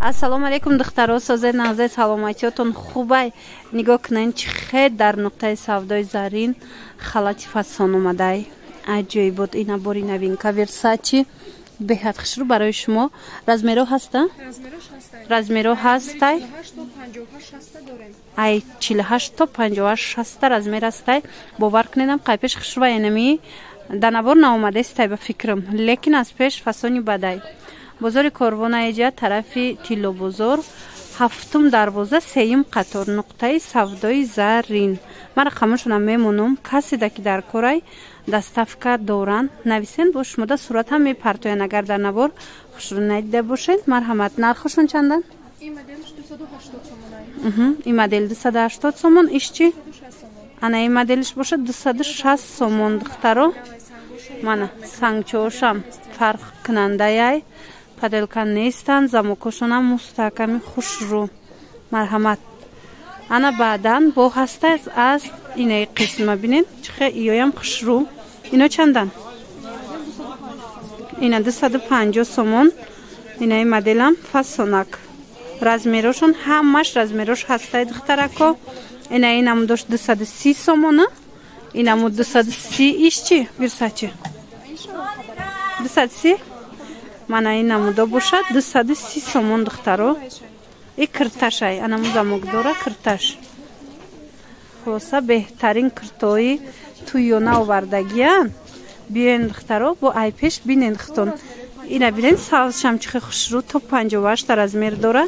Ассалому алайкум, духтаро, созе, нағзе, саломатиётон хубай? Нигоҳ кунед, чӣ хел дар нуқтаи савдои Зарин халати фасон омадай. Аҷоибот! Ина бори новинка Версачи, беҳад хушрӯ. Барои шумо размеро ҳаста, размеро ҳастай, ай 48 то 58, 60 размер ҳастай. Бовар кунедам, қайпеш хушрӯ, энами данабор наомадестай ба фикрам, лекин аз пеш фасони бадай. Бозори Корвонаиҷа, тарафи Тиллобозор, ҳафтум дарвоза, сеюм қатор, нуқтаи савдои Зарин. Ман рақамошонам мемонам, каседа ки дар корай, доставка доранд, нависен, бо шумода суратам мепартоян. Агар дар навор хушрӯ надида бошед, марҳамат. Нархошон чандан? Ин модел 280 сомон, иш чи? Ана ин моделиш бошад 260 сомон, духтаро. Мана сангчоошам фарқкунандаяй, подделка нестанд, замокошонам мустаҳками, хушрӯ. Марҳамат. Ана баъдан бо ҳаста аз инаи қисма, бинед, чихе иёям хушрӯ. Ино чандан? Ина 250 сомон. Инаи моделам фасонак, размерошон ҳамаш размерош ҳастай, духтарако. Инаи намудош 230 сомона, инамуд 230. Иш чи, Версачи 230. Мана ин намудо бошад 230 сомон, духтаро. И кирташай, анаму замок дора, кирташ. Хулоса, беҳтарин киртои туёна овардагиян. Биёен, духтаро, бо айпеш бинен хитон. Ина бинен, савзшам чихе хушрӯ, то 58 размер дора,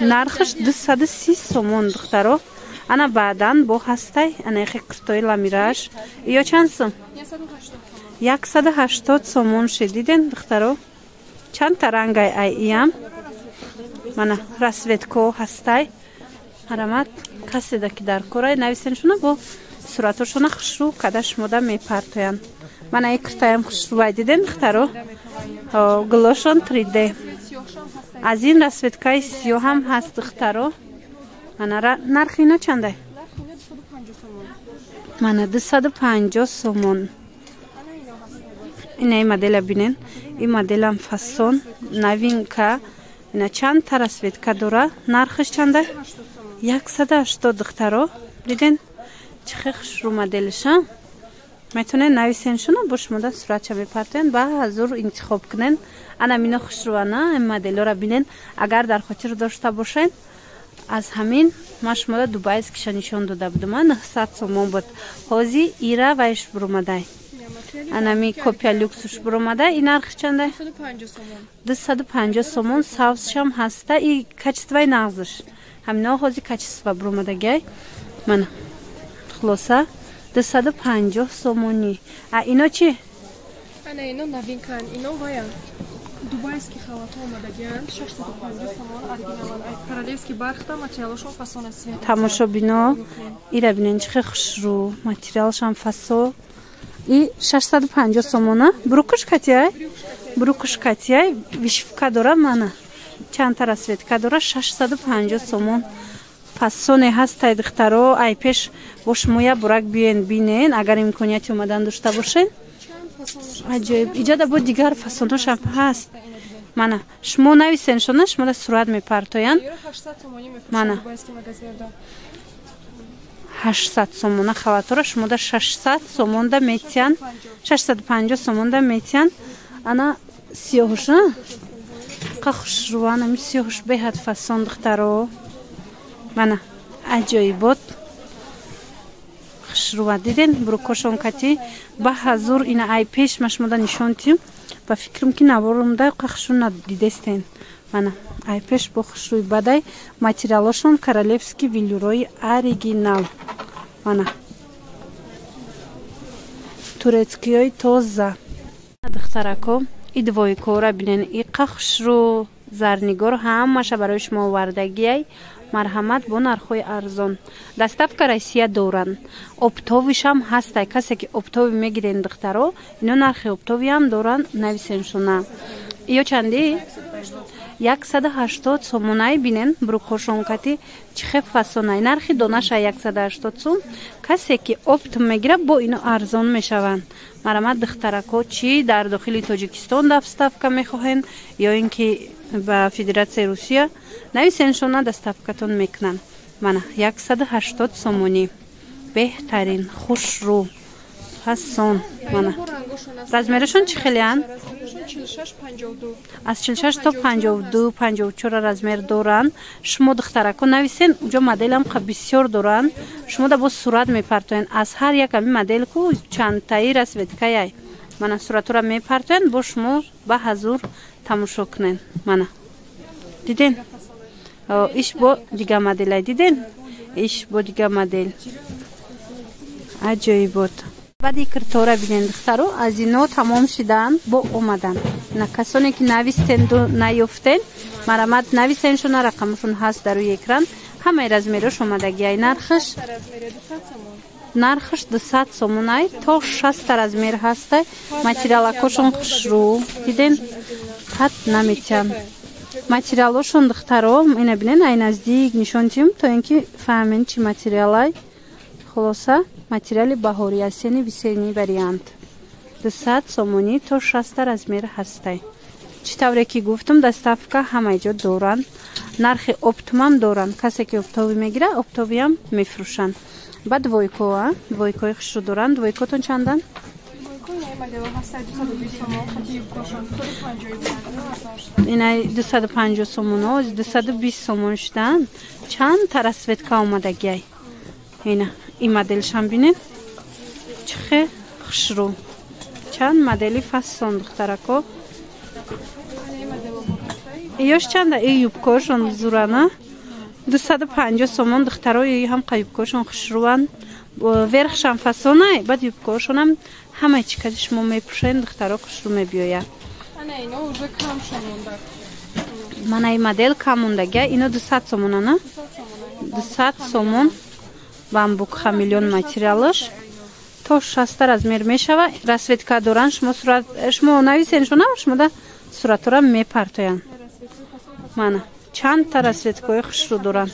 нархаш 230 сомон, духтаро. Ана баъдан бо ҳастай ана ихе киртои ламираш. Иё чанд сум? 180 сомон шед. Диден, духтаро, чандта рангай ай иям. Мана расцветко ҳастай. Марамат, каседа ки дар корай, нависеншуна, бо суратошона хушрӯ када шумода мепартоянд. Мана и киртаям хушрӯвай, диден, духтаро, гулошон 3D. Аз ин расцветкаи сиёҳам ҳаст, духтаро. Мана нархи ино чандай? Мана 250 сомон. Ина ин модела бинен, ин моделам фасон, новинка. Ина чандта расцветка дора, нархаш чанда? 180, духтаро. Диден, чӣ хел хушрӯ моделиша. Метавонед нависеншуна, бо шумода суратша мепартоянд, ба ҳазур интихоб кунен. Ана мино хушрӯана, ин моделҳоро бинен. Агар дар хотир дошта бошед, аз ҳамин ман шумода дубайскиша нишон дода будам, 900 сомон буд. Ҳозир ира вайш буромадай, анами копия люксуш буромада. И нархи чанда? 250 сомон. Савзшам ҳаста, и качествои нағзш ҳамино ҳозир качество буромадагиай. Мана, хулоса, 250 сомонӣ. А ино чи? Ана ино новинкан, ино ваян, дубайский халатҳо омадагианд, 650 сомон, оригиналан, ай королевский бархта, материалошон фасон аст. Тамошобино, ира бинен, чӣ хел хушрӯ, материалшам фасо. И 650 сомона, брюкуш катияй, брюкуш катияй, вышивка дора. Мана чандта расцветка дора, 650 сомон. Фасоне ҳастай, духтаро. Ай пеш бо шумоя бурак биёен, бинен, агар имконияти омадан дошта бошен. Аҷоиб! Иҷода бо дигар фасоношам ҳаст. Мана шумо нависен шона, шумода сурат мепартоянд. Мана 800 сомона халатора шумода 600 сомонда метиҳанд, 650 сомонда метиҳанд. Ана сиёҳуша қа хушрӯан, ами сиёҳуш беҳад фасон, духтаро. Мана аҷоибот, хушрӯва. Диден, брюкошон кати ба ҳазур. Ина ай пеш ма шумода нишон тиҳм, ба фикрам ки наворумда қа хушрӯ надидестен. Мана ай пеш бо хушрӯи бадай, материалошон королевский велюрои оригинал. Мана турецкиёи тоза. Духтарако, и двойкора бинен, иқа хушрӯ, зарнигор ҳамаша барои шумо овардагиай. Марҳамат, бо нархҳои арзон, доставка Россия доранд, оптовишам ҳастай. Касе ки оптовый мегирен, духтаро, ино нархи оптовыйам доранд, нависеншуна. Ё чанди? 180 сомонай. Бинен, брюкошонкати чихе фасонай, нархи донаша 180 сум. Касе ки опт мегирад, бо ино арзон мешаванд. Марҳамат, духтарако, чӣ дар дохили Тоҷикистон доставка мехоҳен ё ин ки ба Федератсияи Русия нависеншона доставкатон мекунанд. Мана 180 сомонӣ. Беҳтарин, хушрӯ, фасон. Мана размерашон чӣ хелеанд? Аз 46 то 52, 54 размер доранд. Шумо духтарако нависен, уҷо моделам бисёр доранд. Шумо да боз сурат мепартоен. Аз ҳар як ами модел ку чандтаи расцветкаяй. Мана суратора мепартоен, бо шумо ба ҳазур тамошо кунен. Мана диден? Иш бо дига моделай, диден? Иш бо дига модел. Аҷоибот. Баъди киртора бинен духтаро, аз ино тамом шидаанд, бо омадан. На касоне ки навистенду наёфтен, марамат нависеншона, рақамашон ҳаст дар рӯи экран. Ҳамаи размерош омадагиай. Нархаш 200 сомонай, то 60 размер ҳастай. Материалакошон хушрӯ, диден? Пат наметиҳанд. Материалошон духтаро, ина бинен, ай наздик нишон тиҳем, то ин ки фаҳмен чӣ материалай. Хулоса, материали баҳори, осенний весенний вариант. 200 сомонӣ, то 60 размер ҳастай. Чӣ тавре ки гуфтам, доставка ҳамаи ҷо доранд. Нархи оптомам доранд. Касе ки оптовӣ мегира, оптовиам мефурӯшанд. Ба двойко, двойкои хушрӯ доранд. Двойкотон чандан? Инай 250 сомоно, 220 сомон шуданд. Чанд та расцветка омадагиай. Ина ин моделшам бинед, чӣ хе хушрӯ. Чанд модели фасон духтарако. Ёш чанда? И юбкошон зурана 250 сомон духтаро. И ҳам юбкошон хушрӯанд, верхшам фасонай, баъд юбкошонам ҳамаи чӣ кади шумо мепӯшен духтаро, хушрӯ мебиёяд. Мана ин модел кам мондагия, ино 200 сомонана, 200 сомон. Бамбук хамелеон материалаш то 60 размер мешава. Расцветка доранд. Шумо сурат, шумо нависен шуна, шумо да суратора мепартоянд. Мана чанд та расцветкаҳои хушрӯ доранд.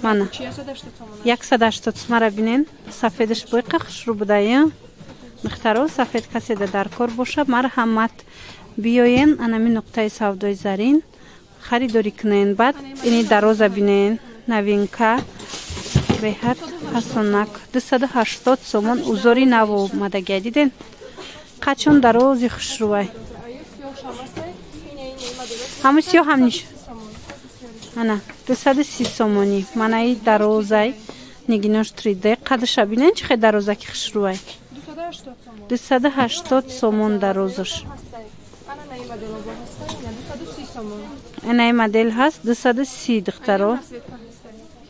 Мана 180 сомара бинен, сафедаш бойқа хушрӯ будая. Духтаро, сафед касе да дар кор боша, марҳамат биёен анами нуқтаи савдои Зарин харидорӣ кунен. Баъд ини дароза бинен, новинка, беҳад фасонак, 280 сомон. Узори нав омадагия, диден? Қачон дарози хушрӯвай. Ҳамун сиёҳ ҳам ниш. Ана 230 сомонӣ. Манаи дарозай нигинош 3D қадша бинен, чӣ хел дарозаки хушрӯвай. 280 сомон дарозаш. Анаи модел ҳаст 230 духтаро.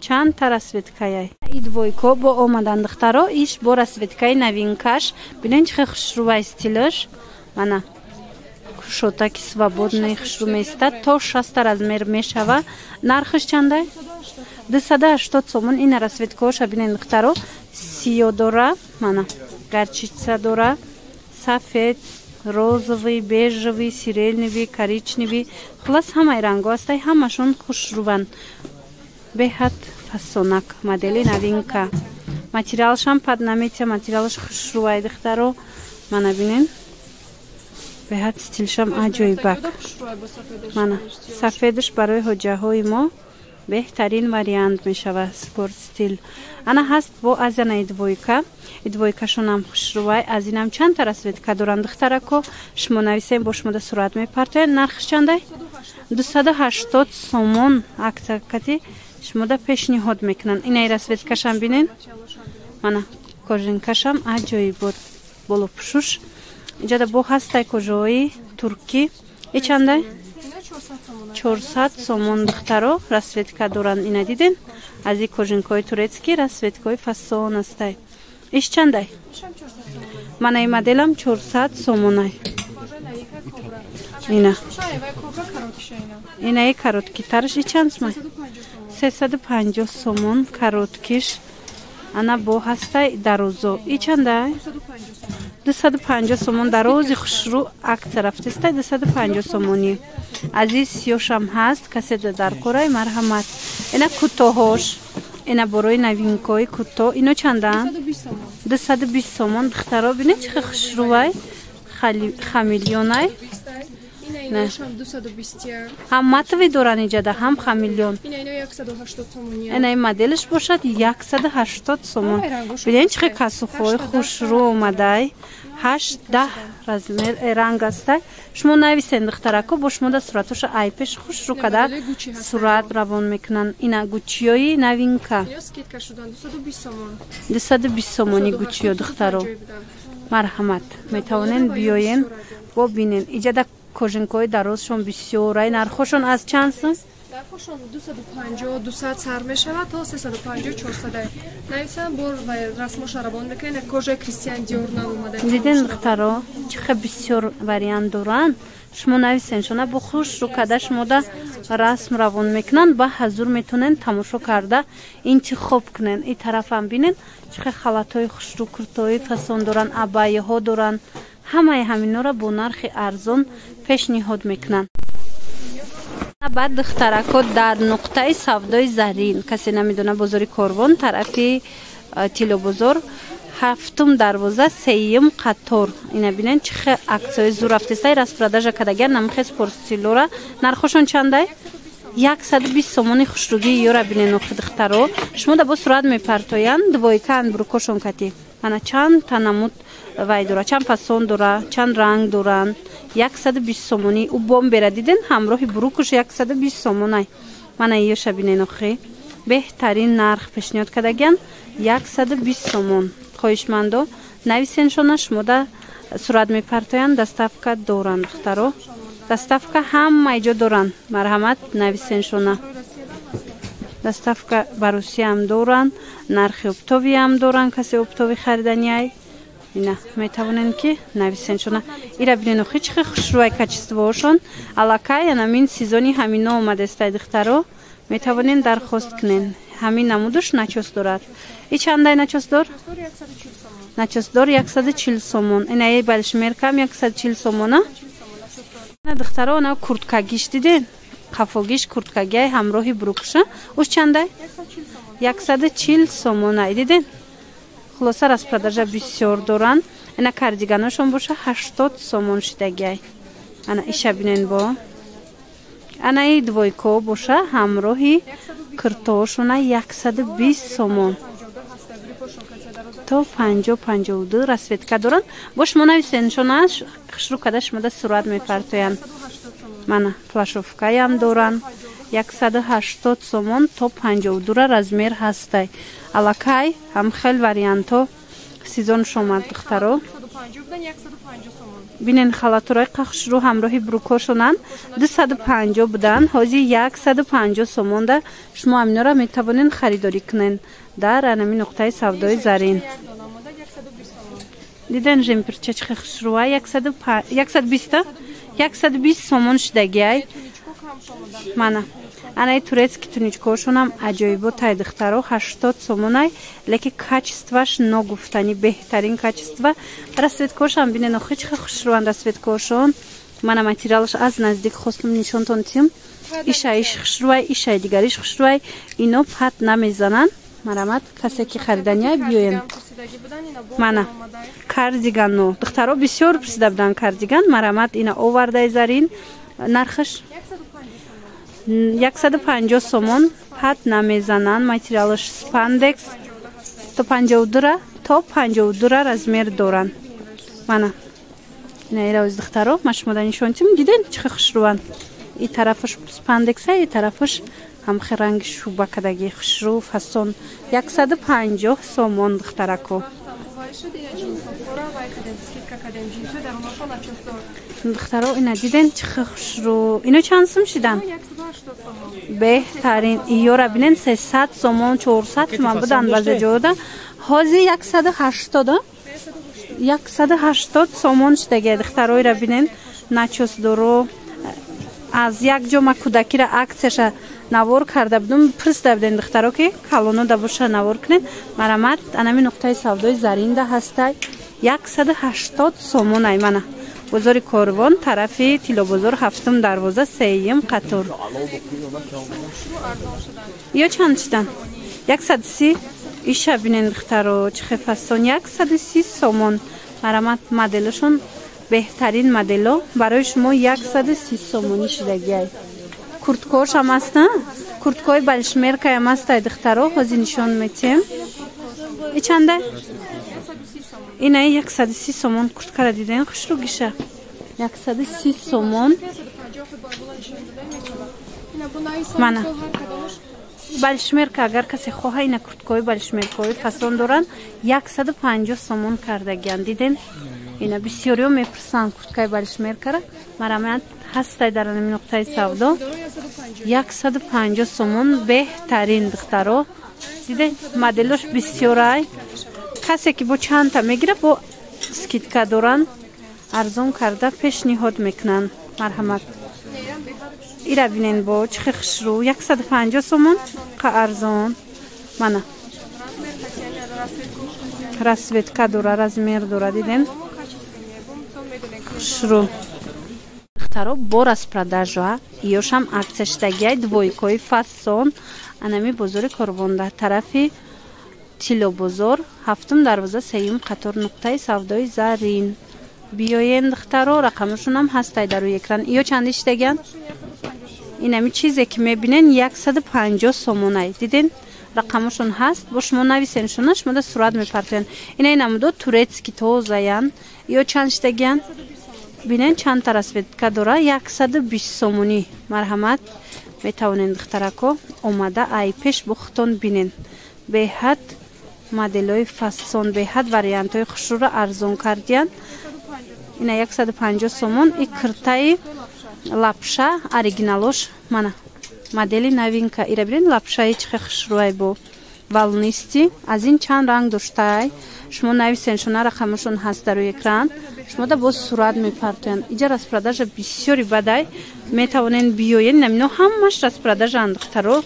Чанд та расцветкаяй. И двойко бо омадан духтаро, иш бо расцветкаи новинкаш. Бинен чӣ хел хушрӯвай стилаш. Мана кушотаки свободный хушрӯ меистад, то 60 размер мешава. Нархаш чандай? 280 сомон. Ина расцветкаоша бинен духтаро, сиё дора, мана горчица дора, сафед, розовый, бежевый, сиреневый, коричневый. Хулас ҳамаи ранго ҳастай, ҳамашон хушрӯванд. Беҳад фасонак, модели новинка. Материалшам пад наметия, материалаш хушрӯвай духтаро. Мана бинен, беҳад стилшам аҷоибак. Мана сафедаш барои ҳоҷаҳои мо беҳтарин вариант мешавад, спорт стил. Ана ҳаст бо азанаи двойка. И двойкашонам хушрӯвай. Аз инам чанд та расцветка доранд духтарако. Шумо нависем, бо шумо да сурат мепартоянд. Нархш чандай? 280 сомон. Акция кати шумо да пешниҳод мекунанд. Инаи расцветкашам бинен. Мана кожинкашам аҷоибот, болопӯшуш. Иҷода бо ҳастай кожаҳои туркӣ. И чандай? 400 сомон духтаро. Расцветка доранд. Ина диден? Аз и кожинкаҳои турецкӣ расцветкаҳои фасон астай. Иш чандай? Мана ин моделам 400 сомонай. Ина инаи короткитараш и чанд сомон? 350 сомон короткиш. Ана бо ҳастай дарозо. И чандай? 250 сомон дарози хушрӯ, акция рафтестай, 250 сомонӣ. Азиз сиёшам ҳаст, касе дар корай марҳамат. Ина кӯтоҳош, ина борои новинкои кӯтоҳ. Ино чанданд? 220 сомон духтаро. Бинед чӣ хел хушрӯвай, хамелеонай. Ҳам матовый доран иҷада, ҳам хамелеон. Ина ин моделаш бошад 180 сомон. Бинен, чӣ хел косухаҳои хушрӯ омадай. 8-10 размер, ранг астай. Шумо нависен, духтарако, бо шумо да суратоша айпеш хушрӯ када сурат равон мекунанд. Ина гучиёи новинка. 220 сомони гучиё, духтаро. Марҳамат, метавонен биёен, бо бинен. Иҷада кожанкаҳои дарозшон бисёрай. Нархошон аз чанд сум? Нархошон 250, 200 сар мешавад то 350, 400. Нависам, бор ва расмоша равон мекунед. Кожаи Кристиан Диор нав омада. Диден, духтаро, чӣ хел бисёр вариант доранд. Шумо нависен шона, бо хушрӯ када шумода расм равон мекунанд, ба ҳазур метавонен тамошо карда интихоб кунен. И тарафам бинен, чӣ хел халатҳои хушрӯ, куртои фасон доранд, абайҳо доранд. Ҳамаи ҳаминора бо нархи арзон пешниҳод мекунанд. Баъд, духтарако, дар нуқтаи савдои Зарин, касе намедона, бозори Корвон, тарафи Тиллобозор, ҳафтум дарвоза, сеюм қатор. Ина бинен, чӣ хел аксияҳои зур рафтестай, распродажа кардагиан. Намхез порстилора нархошон чандай? 120 сомони. Хушрӯгии ёра бинен охи, духтаро. Шумо да бо сурат мепартоянд, двойкаан брукошон кати. Ана чанд та намуд вай дора, чанд фасон дора, чанд ранг доранд. 120 сомонӣ. Ӯ бомбера диден, ҳамроҳи брукуш 120 сомонай. Мана ёша бинен охи, беҳтарин нарх пешниҳод кардагиан, 120 сомон. Хоҳишмандо, нависеншона, шумода сурат мепартоянд. Доставка доранд, духтаро, доставка ҳамаи ҷо доранд. Марҳамат, нависеншона. Доставка ба Русияам доранд, нархи оптовыйам доранд. Касе оптовый хариданиай, ина метавонен ки нависеншона. Ира бинен охи, чӣ хел хушрӯай качествоошон. Аллакай анамин сезони ҳамино омадестай, духтаро, метавонен дархост кунен. Ҳамин намудуш начёс дорад. И чандай начёсдор? Начёсдор 140 сомон. Инаи бешмеркам 140 сомона, духтаро. Ана курткагиш диден, қафогиш курткагиай ҳамроҳи брукша. Уш чандай? 140 сомона. Диден, хулоса, распродажа бисёр доранд. Ина кардиганошон боша 80 сомон шидагиай. Ана иша бинен, бо анаи двойко боша ҳамроҳи киртоошона 120 сомон. То 50, 52 расцветка доранд. Бо шумо нависеншона, хушрӯ када шумода сурат мепартоянд. Мана плащовкаям доранд, 180 сомон, то 52 размер ҳастай. Аллакай ҳам хел вариантҳо сезон шомад, духтаро. Бинен, халатурои қахшрӯ ҳамроҳи брукошонанд, 250 буданд, ҳозир 150 сомонда шумо ҳаминора метавонед харидорӣ кунед дар анами нуқтаи савдои Зарин. Диден, жемперча чӣ хушрӯа, 120, 120 сомон шидагиай. Мана анаи турецкий туничкаошонам аҷоибо тай, духтаро, 80 сомонай, леки качестваш ногуфтанӣ, беҳтарин качество. Расцветкаошам бинен охи, чӣ хушрӯанд расцветкаошон. Мана материалаш аз наздик хостум нишонтон тим. Ишаиш хушрӯай, ишаи дигариш хушрӯай. Ино пат намезананд. Марамат, касе ки хариданиай, биёем. Мана кардигано, духтаро, бисёр пурсида буданд кардиган. Марамат, ина овардаи Зарин. Нархаш 150 сомон, пат намезананд, материалаш спандекс, то 52-ра, то 52-ра размер доранд. Мана инаира, духтаро, ма шумода нишон тим. Диден, чӣ хел хушрӯанд? И тарафаш спандекса, и тарафаш ҳамхе ранги шуба кадаги, хушрӯ, фасон, 150 сомон, духтарако. Духтаро, ина диден, чӣ хел хушрӯ? Ино чанд сум шидан? Беҳтарин. Иёра бинен, 300 сомон, 400 сомон буданд баъзе ҷода, ҳозир 180, 180 сомон шидаги. Духтароира бинен, начёсдоро. Аз як ҷо ма кӯдакира аксияша навор карда будум, пурсида будем, духтаро, ки калоно да боша навор кунед. Марамат, анами нуқтаи савдои Заринда ҳастай, 180 сомонай. Мана, бозори Корвон, тарафи Тиллобозор, ҳафтум дарвоза, сеюм қатор. Ё чанд шидан? 130. Иша бинен, духтаро, чӣ хел фасон, 130 сомон. Марамат, моделашон Беҳтарин модело барои шумо 130 сомонӣ шидагиай. Курткоошам аста, курткои балишмеркаям астай, духтаро, ҳозир нишон метиҳем. И чанда? Ина 130 сомон курткара дидем, хушрӯ гиша. 130 сомон. Мана балишмерка, агар касе хоҳа, ина курткои балишмеркаҳои фасон доранд, 150 сомон кардагиан. Диден, ина бисёриҳо мепурсанд курткаи балишмеркара. Марамаят ҳастай дар ҳамин нуқтаи савдо 150 сомон. Беҳтарин, духтаро, диде, моделош бисёрай. Касе ки бо чандта мегира, бо скидка доранд, арзон карда пешниҳод мекунанд. Марҳамат, ира бинен, бо чӣ хел хушрӯ, 150 сомон, қа арзон. Мана расцветка дора, размер дора, диден, хушрӯ. Духтаро, бо распродажа ёшам акция шидагиай, двойкои фасон. Анами бозори Корвонда, тарафи Тиллобозор, ҳафтум дарвоза, сеюм қатор, нуқтаи савдои Зарин. Биёен, духтаро, рақамашонам ҳастай дар рӯи экран. Иё чанди шидагиан? Инами чизе ки мебинен, 150 сомонай. Диден, рақамашон ҳаст, бо шумо нависеншона, шумода сурат мепартоянд. Ина намудо турецкий тозаян. Иё чанд шидагиан? Бинен, чандта расцветка дора, 120 сомонӣ. Марҳамат, метавонен, духтарако, омада ай пеш бухтон бинен. Беҳад моделҳои фасон, беҳад вариантҳои хушрӯро арзон кардиянд. Ина 150 сомон. И киртаи лапша оригиналош, мана модели новинка. Ира бинед, лапшаи чӣ хел хушрӯай, бо волнистый. Аз ин чанд ранг доштай, шумо нависен шуна, рақамашон ҳаст дар рӯи экран, шумода боз сурат мепартоянд. Иҷа распродажа бисёри бадай, метавонен биёен. Намино ҳамаш распродажаанд, духтаро,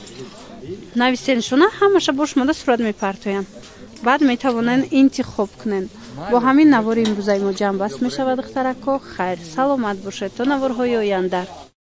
нависен шуна, ҳамаша бо шумода сурат мепартоянд, баъд метавонен интихоб кунен. Бо ҳамин навори имрӯзаи мо ҷамъбаст мешавад, духтарако. Хайр, саломат бошед то наворҳои оянда.